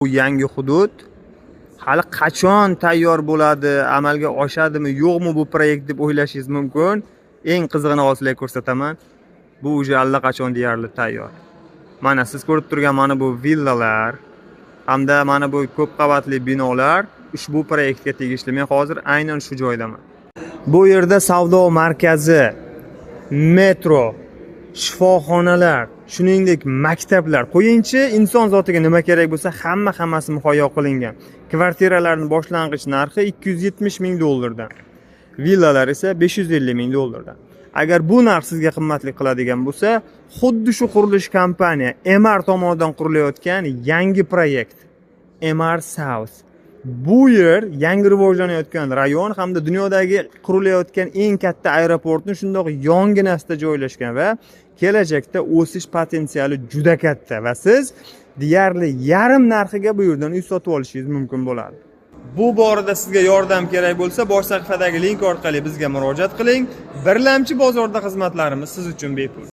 Yangi hudud hali qachon tayyor bo'ladi, amalga oshadimi, yo'qmi bu proyekt deb o'ylashingiz mumkin. Eng qizig'ini hozir sizlarga ko'rsataman. Bu уже allaqachon deyarli tayyor. Mana siz ko'rib turgan mana bu villalar hamda mana bu ko'p qavatli binolar ushbu proyektga tegishli. Men hozir aynan shu joydaman. Bu yerda savdo markazi, metro, shifoxonalar, shuningdek maktablar. Qo'yingchi, inson zotiga nima kerak bo'lsa, hammasi muhayyo qilingan. Kvartiralarning boshlang'ich narxi 270 ming dollardan. Villalar esa 550 ming dollardan. Agar bu narx sizga qimmatlik qiladigan bo'lsa, xuddi shu qurilish kompaniya Emaar tomonidan qurilayotgan yangi proyekt Emaar South. Bu yer yangi rivojlanayotgan rayon hamda dunyodagi qurilayotgan eng katta aeroportni shundoq yonginasida joylashgan va kelajakda o'sish potensiali juda katta va siz deyarli yarim narxiga bu yerdan uy sotib olishingiz mumkin bo'ladi. Bu borada sizga yordam kerak bo'lsa, bosh sahifadagi link orqali bizga murojaat qiling. Birlamchi bozorda xizmatlarimiz siz uchun bepul.